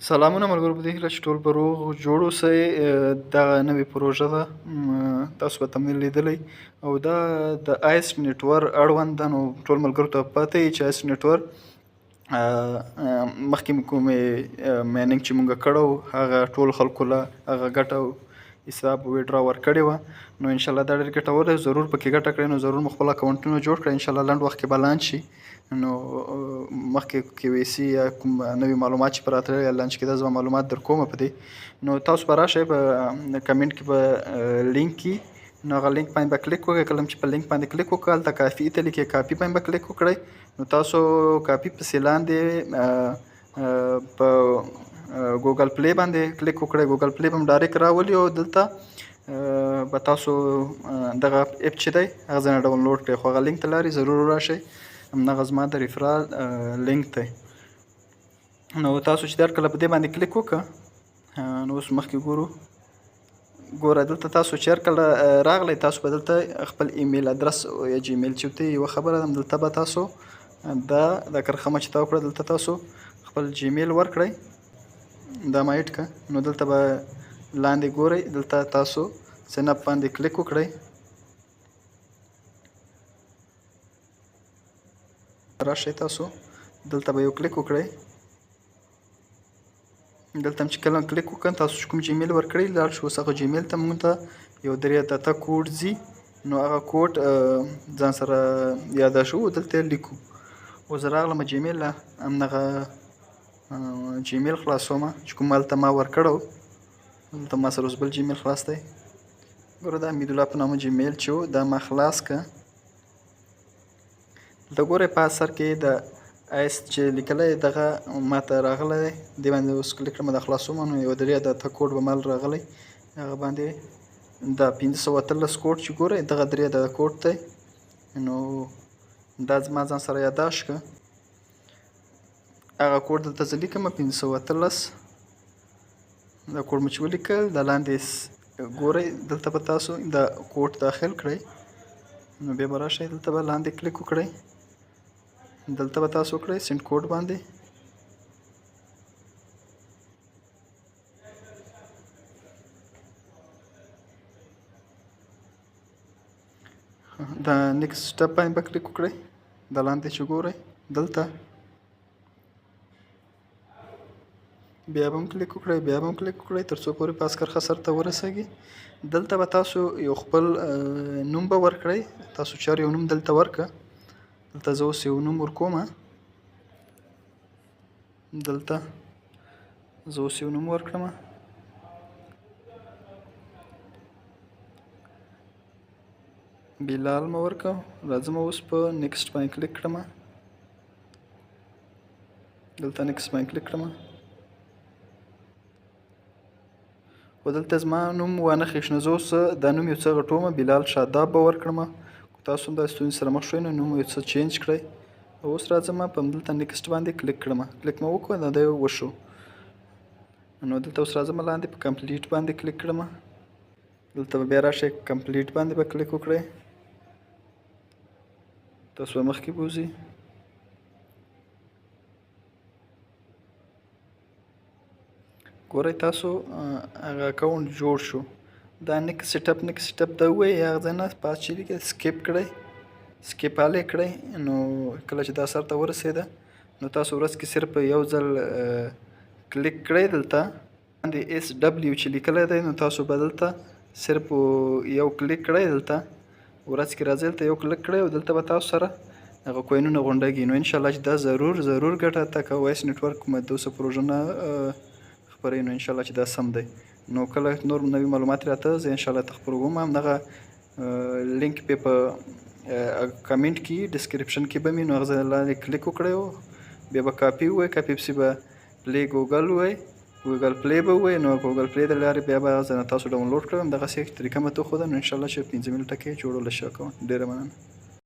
سلامونه ملګرو، په دې هیله چې ټول به روغ جوړ اوسئ. دغه نوې پروژه ده، تاسو به تمنیل لیدلی او دا د آیس نتورک اړوند ده. نو ټول ملګرو ته پته یي چې آیس نتورک مخکې کومې mining چې مونږ کړو، هغه ټول خلکو له هغه ګټه حساب withdraw ورکړې وه. نو انشاءالله دا ډېر ګټور دی، ضرور پکې ګټه کړئ. نو ضرور مو خپل اکاونټونه جوړ کړئ، انشاءالله لنډ وخت کې به launch شي. نو مخکې KYC یا کوم نوي معلومات چې په راتللی یا launch کېده، زه به معلومات در کوم په دې. نو تاسو به راشئ، په کمنټ کې به لینک کي، نو هغه لینک باندې به کلیک وکړئ. کله چې په لینک باندې کلیک وکړئ، هلته کاپي ته لیکي، کاپي باندې به کلیک وکړئ. نو تاسو کاپي پسې لاندې په ګوګل پلی باندې کلیک وکړئ. ګوګل پلی به direct راولي او دلته به تاسو دغه app چې دی هغه ځای نه ډاونلوډ کړئ. خو هغه لینک ته لارې ضرور راشئ، همدغه زما د referral link دی. نو تاسو چې در کله په دې باندې کلیک وکړه، نو اوس مخکې ګورو. ګوره، دلته تاسو چې هر کله راغلی، تاسو به دلته خپل ایمیل ادرس یا جیمیل چې ورته یوه خبره ده، دلته به تاسو دا د کرښه چې تا وکړه، دلته تاسو خپل جیمیل ورکړئ. دا ما add کړه. نو دلته به لاندې ګورئ، دلته تاسو sign up باندې کلیک وکړئ. راشئ تاسو دلته به یو کلیک وکړئ. دلته هم چې کله کلیک وکړم، تاسو چې کوم جیمیل ورکړی، لاړ شو اوس هغه جیمیل ته، مونږ ته یو درې عدده کوډ ځي. نو هغه کوډ ځان سره یاده شو، دلته یې لیکو. اوس زه راغلم جیمیل له، همدغه جیمیل خلاصوم چې کوم هلته ما ورکړی. دلته ما سره اوس بل جیمیل خلاص دی. ګوره، دا حمیدالله په نامه جیمیل چې و، دا ما خلاص که. دلته ګورئ، په سر کې د آیس چې لیکلی دغه ماته راغلی دی، دې باندې اوس کلیک کړم، دا خلاصوم. نو یو درې عدده کوډ به مال راغلی، هغه باندې دا 518 کوډ چې ګورئ، دغه درې عدده کوډ دی. نو دا زما ځان سره یادداشت که. هغه کوډ دلته زه لیکم، 518. دا کوډ مې چې ولیکل، دا لاندې ګورئ، دلته به تاسو دا کوډ داخل کړئ. نو بیا به راشئ، دلته به لاندې کلیک وکړئ، دلته به تاسو وکړئ send code باندې. دا next step باندې به کلیک وکړئ. دا لاندې چې ګورئ، دلته بیا به هم کلیک وکړئ، بیا به هم کلیک وکړئ، تر څو پورې پاس کرښه سر ته ورسیږي. دلته به تاسو یو خپل نوم به ورکړئ. تاسو چار یو نوم دلته ورکړه. دلته زه اوس یو نوم ورکوم. دلته زه اوس یو نوم ورکړم، بلال مې ورکړ. راځم اوس په next باندې کلیک کړم. دلته next باندې کلیک کړم، خو دلته زما نوم وانه خیښت. نو زه اوس دا نوم یو څه غټوم، بلال شاداب به ورکړم. که تاسو هم دا ستونزې سره مخ شوئ، نو نوم یو څه change کړئ. اوس راځم په دلته next باندې کلیک کړم. کلیک مې وکړ، دا دی وشو. نو دلته اوس راځم، لاندې په complete باندې کلیک کړم. دلته به بیا راشئ، complete باندې به کلیک وکړئ، تاسو به مخکې بوځي. ګورئ تاسو هغه اکاونټ جوړ شو. دا next step، next step دا ووایي، هغه ځای نه پاس چې لیکي skip کړئ، skip all یې کړئ. نو کله چې دا سر ته ورسېده، نو تاسو ورځ کې صرف یو ځل کلیک کړئ. دلته باندې SW چې لیکلی دی، نو تاسو به دلته صرف یو کلیک کړئ. دلته ورځ کې راځئ، دلته یو کلیک کړئ او دلته به تاسو سره هغه کوینونه غونډېږي. نو انشاءالله چې دا ضرور ضرور ګټه ته که وایس نتورک کومه دوسه پروژه نه خپروي، نو انشاءالله چې دا سم دی. نو کله نور نوي معلومات راته، زه انشاءالله ته خپروم. همدغه لینک په کمنټ کې، description کې به مې، نو هغه ځای لاندې کلیک وکړئ او بیا به کاپي ووایئ، کاپي پسې به پلی ګوګل ووایئ، ګوګل پلی به ووایئ. نو ګوګل پلی د لارې بیا به هغه ځای نه تاسو ډاونلوډ کړئ. همدغسې طریقه مې ته وښوده. نو انشاءالله چې 5 منټه کې جوړولی شي اکاونټ. ډېره مننه.